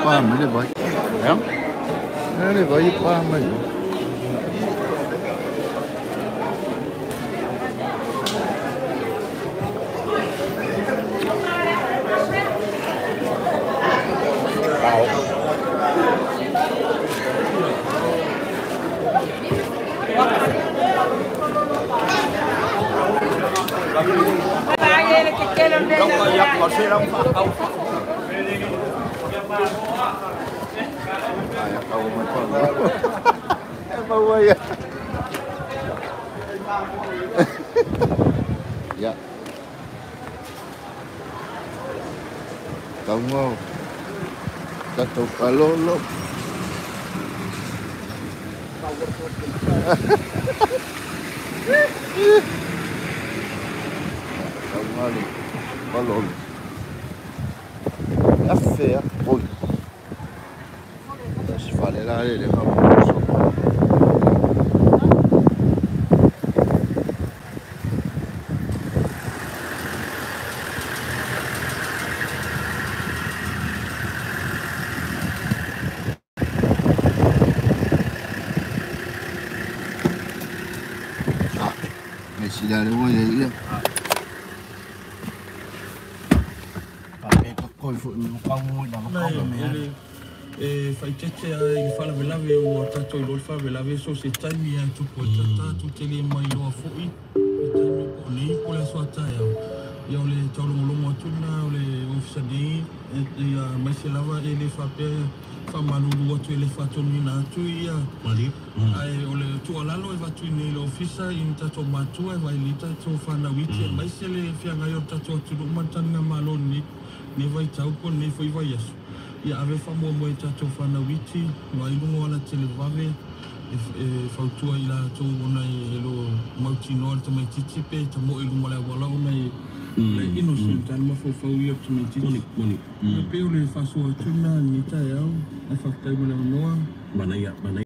Pa mai le vai. Ja. Le vai pa mai. Ya. Kamu tatou palolo. Kamu palolo. Affaire. Oi. Se fale lá ele E faitete i faalavelave ua tatou iloa le faalavelave so se taimi ai tupu ai tatou tele mai loa fo'i le taimi po o nei po o le aso a taeao. Ia o le taulogologo atu lena o le ofisa nei ia maise lava e lē faapea faamalulu atu e lē faatonuina atu ia ae o le tuualalo e vatu i nei le ofisa i ni tatou matua e vailei tatou fanauiti maise le feagai o le tatou atunuu ma le taligamalo lenei nei vaitau po o lenei foi vaiaso. Ia ave faamuamua i tatou fanauiti ma i luga o alatelevave e fautua i latou ona e loo mautinoa le tamaititi pe tamoe i luma o le auala ona e le innocent a le mafaufau ia o le tamaititi. E pei o le faasoa atu lena lenei taeao ae faafetai mo le avanoa. Manaia, manaia.